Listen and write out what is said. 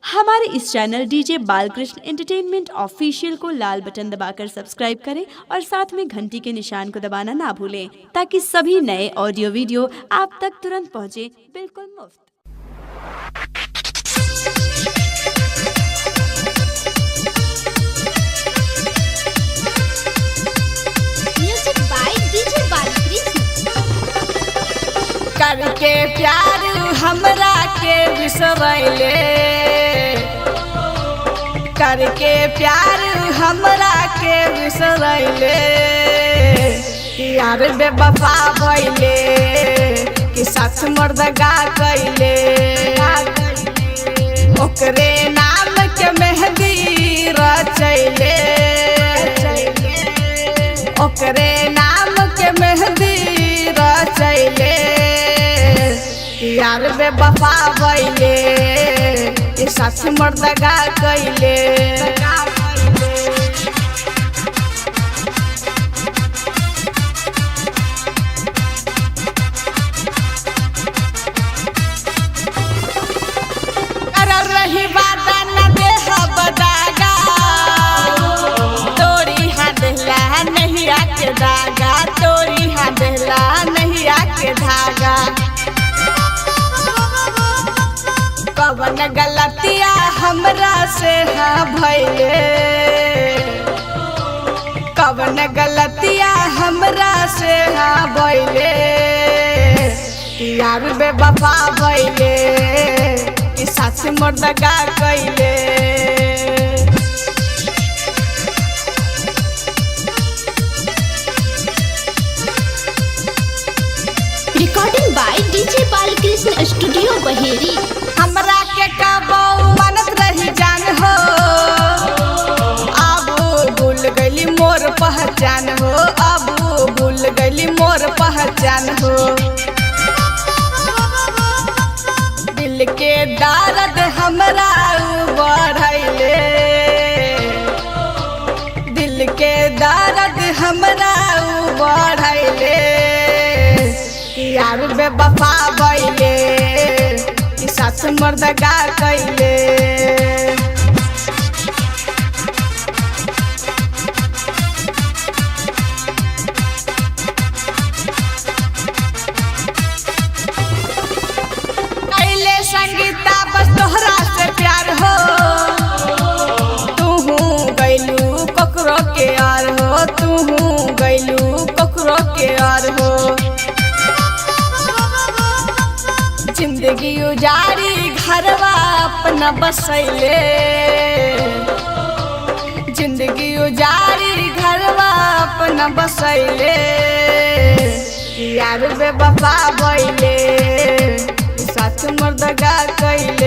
हमारे इस channel DJ Balkrishna entertainment official को लाल button दबाकर सब्सक्राइब करें और साथ में घंटी के निशान को दबाना ना भूलें, ताकि सभी नए ऑडियो वीडियो आप तक तुरंत पहुंचे बिल्कुल मुफ्त। Music by DJ Balkrishna. करके प्यार हमरा के बिसरैले, करके प्यार हमरा के बिसरैले, यार बेवफा भैले कि साथ मर्दगा कैले। ओकरे नाम के मेहंदी रचैले, ओकरे नाम के मेहंदी रचैले, यार बेवफा भैले कि साथ मर्दगा कैले। करल रही वादा न देह बदागा, तोरी हा देहला नहीं आके दागा, तोरी हा देहला नहीं आके धागा। कवन गलतिया हमरा से हा भैले, कवन गलतिया हमरा से हा भैले, यार बेवफा भैले कि साथ मर्दगा कैले। Recording by DJ Balkrishna Studio Baheri. हमरा के कबो मानत रही जान हो, अब भूल गईली मोर पहचान हो, अब भूल गईली मोर पहचान हो। दिल के दर्द हमरा बढ़ैले, दिल के दर्द हमरा बढ़ैले, यार बेवफा भैले कि साथ मर्दगा कैले। कैले संगीता बस तोहरा से प्यार हो, तूहू गैलू ककरो के आर हो, तूहू गैलू ककरो के आर हो। जिंदगी उजारी घरवा अपना बसैले, जिंदगी उजारी घरवा अपना बसैले, यार बेवफा भैले साथ मर्दगा कैले।